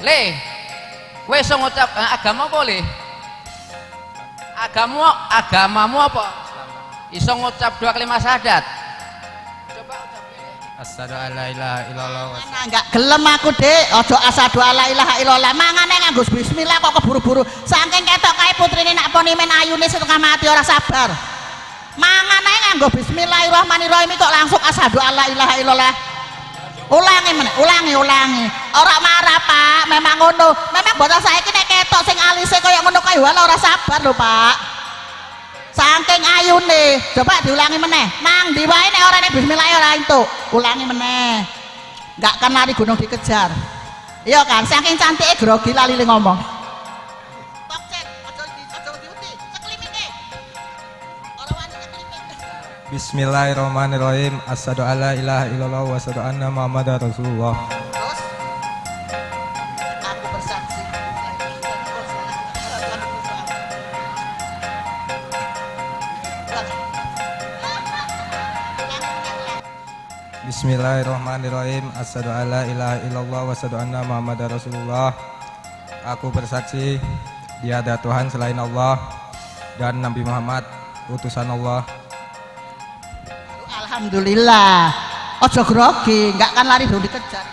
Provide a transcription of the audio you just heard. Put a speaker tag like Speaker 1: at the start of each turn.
Speaker 1: Le, kowe iso ngucap agama apa le? Agamamu apa? Iso ngucap dua kalimat syahadat. Coba ucap.
Speaker 2: Asyhadu alla ilaha illallah.
Speaker 3: Enggak gelem aku, Dik. Aja asyhadu alla ilaha illallah. Mangane nganggo bismillah kok keburu-buru. Saking ketok kae putrine nak ponimen ayune setengah mati ora sabar. Mangane nganggo bismillahirrahmanirrahim kok langsung asyhadu alla ilaha illallah. Ulangi meneh, ulangi. Ora marah, Pak. Memang ngono. Memang bocah saiki nek ketok sing alise kaya ngono kae wae ora sabar lho, Pak. Saking ayune. Coba diulangi meneh. Nang ndi wae nek ora nek bismillah ora entuk. Ulangi meneh. Enggak kan lari gunung dikejar. Iya kan, saking cantike grogi lali le ngomong. Tok cek, aja diuti, ceklimike. Ora wani ceklimik.
Speaker 2: Bismillahirrahmanirrahim. Asyhadu alla ilaha illallah wa asyhadu anna Muhammadar Rasulullah.
Speaker 3: Terus aku bersaksi.
Speaker 2: Bismillahirrahmanirrahim. Asyhadu alla ilaha illallah wa asyhadu anna Muhammadar Rasulullah. Aku bersaksi tiada Tuhan selain Allah dan Nabi Muhammad utusan Allah.
Speaker 3: Alhamdulillah. Ojo grogi, enggak kan lari dulu dikejar.